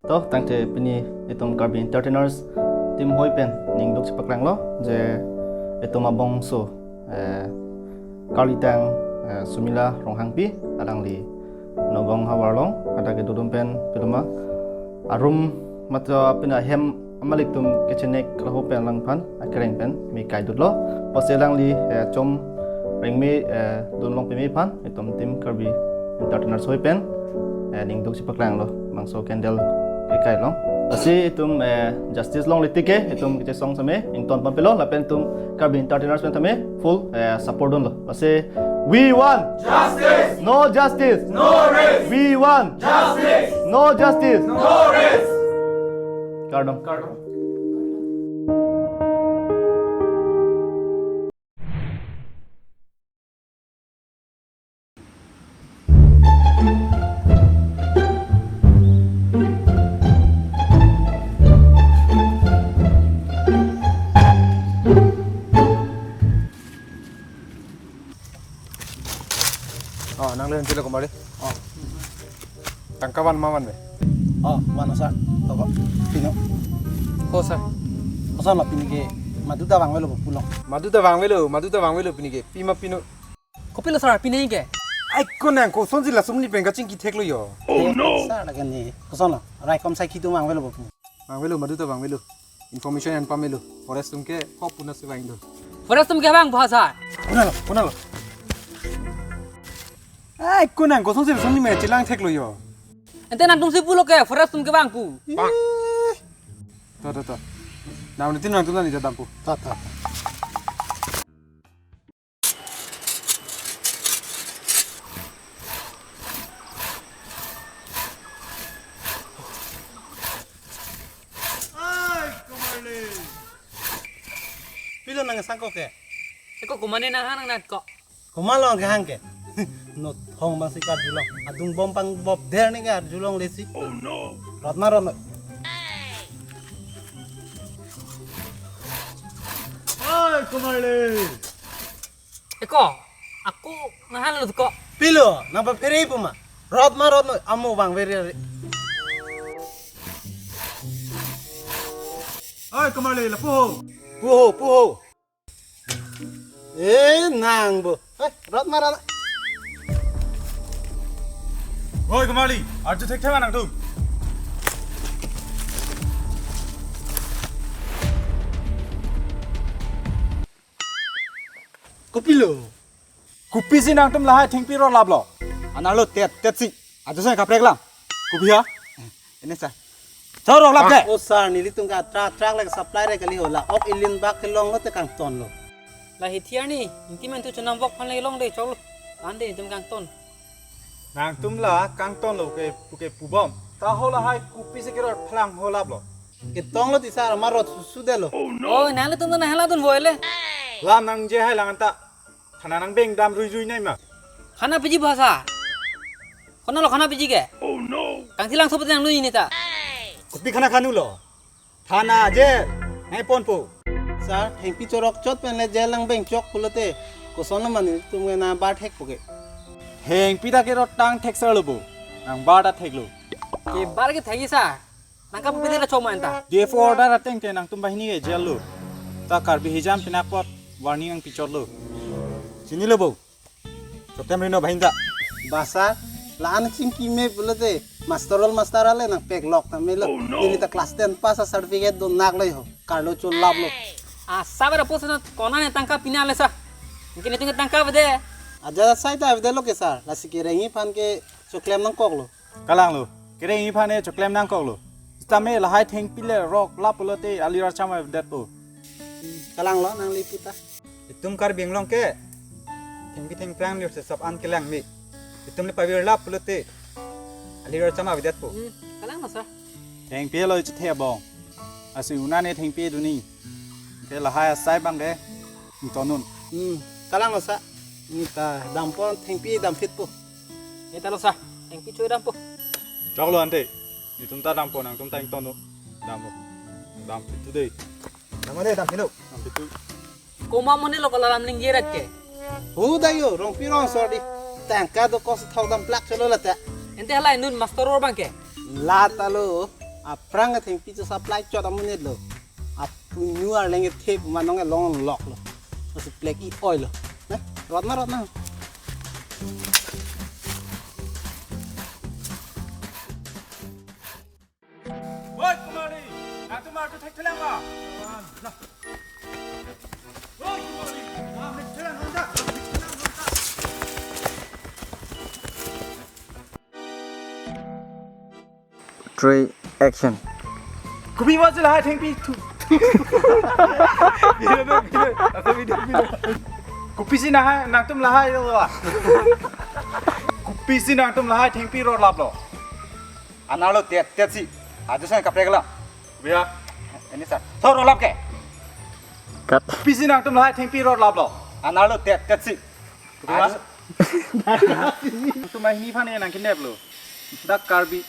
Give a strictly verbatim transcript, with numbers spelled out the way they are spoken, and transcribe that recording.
To, tangte pini itum Karbi Entertainers team hoi pen ningduk chepaklanglo je itum abangso, eh, karlitang, eh, Sumila Ronghangpi alangli Nagaon havar along, hadak kedodun pen piloma arum matha pina hem amalik atum kechenek laho pen alangphan akereng pen me kaidutlo. Pusi alangli, eh, chom rengme, eh, dunlong peme aphan itum team Karbi Entertainers hoi pen, eh, ningduk chepaklanglo, bangso candle kekai along. Lasi itum, eh, justice longle tik ke itum kechesong same ington pampelo lapen itum Karbi Entertainers pen tame full, eh, support dunlo. Lasi we want justice! No justice! No rest! We want justice! No justice! No rest! Kardom. Kardom. Oh, nang le hentilo kumari. Oh. Tangka van ma vanve? Oh, van sir. Toko. Pino. Ho sir. Kosonlo pini ke madu ta vangvelo pulo. Madu ta vangvelo, madu ta vangvelo pini ke. Pima pino. Kopilo sir, pini ke? Ai konang kosonsi lason ni pen kachingki theklo yo. Oh no. Sir lake ni. Kosonlo. Raikom sai kitu vangvelo pulo. Vangvelo, madu ta vangvelo. Information an pamelo. Forest atum ke hop puna si vanglo. Forest atum ke vang bahasa. Konalo, konalo. Ai konang kosonsi lason ni me chelang theklo yo. Ante nangtum si pulo ke forest atum ke vang pu. Ih. To, to, to. Nang nitin nangtum nani jadam pu. To, to. Ai, komarli. Pilo nang sangko ke? Eko komatne nanghang nang natko. Komatlo kehang ke? Not hong bang si karjulong. Adung bom pang bop der ni karjulong lesi. Oh no. Rot ma rot ma. Ai, komarli. Eko, ako nanghanlo ko. Pilo, nang paphere pu ma. Rot ma rot ma, amo vangveri. Ai, komarli, lapu ho. Pu ho, pu ho. Eh, nang bo. Eh, rot ma rot ma. Oi, komarli, arju thekthe ma nangtum. Kopilo? Kopisi nangtum lahai thengpi rot laplo? Anerlo tet, tet si. Ajo sai kaprek lang. Kopi ha? Ini sa. Choro lap ke. Oh sir, nelitum ke truck, truck lake supply re kali ho la. Ok ilin bak kelong lote kangtonlo. La hithi arni, ingti mentu chonam bok aphan le long de choklo. Ante itum kangton. Nangtum la kangtonlo ke puke pubom. Ta ho lahai kopisi kerot phalang ho laplo? Ketonglo ti sir, ma rot susu detlo. Oh, nanglitum na hala dun voile. Lam nangje hai lang anta. Khana nangbeng dam ruijui nai ma? Khana piji bahasa. Konatlo khana piji ke? Oh no. Kangthi lang sopo nang nui ni ta. Kopi khana khanulo? Thana, jail nangponpo. Sir, thengpi chorok chot pen le jail nangbeng chok pulote kosonlo ma nelitum ke nang bar thekpo ke? Thengpi ta kerot tang thekserlo bo. Nang bar ta theklo. Ke bar ke thekji sir. Nangkap pide la choma anta. D F O order ateng ke nangtum banghini ke jail lo. Ta Karbi hijam pinapot warning nangpichotlo. Chinilo bo. Choktem rino banghini ta. Ba sir, la-an chingki me pulote master rol master ale nang pek lok ta melo. Oh no. Neli ta class ten pass a certificate do nak lo ho. Karlo chol lap lo. Ah, sir, ba post na kona ne tangka pina le sir. Ingke netum ke tangka bede. Aja sai ta bede lo ke sir. Lasi kerengji aphan ke choklem nangkoklo. Kalanglo, kerengji aphan ne choklem nangkoklo. Sitame lahai thengpi le rot lap pulote ali racham avedetpo. Kalanglo nangli puta. Itum Karbi Anglong ke thengpi thengphrang lir se sop an kelang me. Itum le pavir lap pulote ali racham avedetpo. Hmm, kalanglo sir. Thengpi lo ichethe abong. Lasi una ne thengpi duni. Ke lahai asai abang ke ingtonun. Hmm, kalanglo sir. Neta dampo thengpi dampitpo. Neta lo sir. Thengpi choi dampo. Choklo ante. Netum ta dampo nangtum ta ingtonun. Dampo. Dampit tu dei. Dam de dampilo. Dampit tu. Koma mone lo kala lam ning jerat ke. Hu dayo, rongpi rongsor di. Tangka do kos thok dam plak cholo lata. Ante halai nun master rol abang ke. Lata lo. Aphrang ke thengpi cho supply chot amonit lo. Apunu arleng ke thep ma nong ke longlok lo. Lasi plek i-oi lo. Ne? Rot na, rot na. Oi, Kumari, nangtum artu thekthelang ma? Oi, Kumari, nang thekthelang nang da. Three, action. Kopi ma si lahai thengpi thu. Video na, video. Ako video, video. Kopisi lahai, nangtum lahai lo wa. Kopisi nangtum lahai thengpi rot laplo. Anerlo tet, tet si. Ajo sen kaprek lang. Bia. Ini sir. Thor rot lap ke. Cut. Kopisi nangtum lahai thengpi rot laplo. Anerlo tet, tet si. Bia. Ajo. Nangtum ahin aphan nangkinep lo. Dak Karbi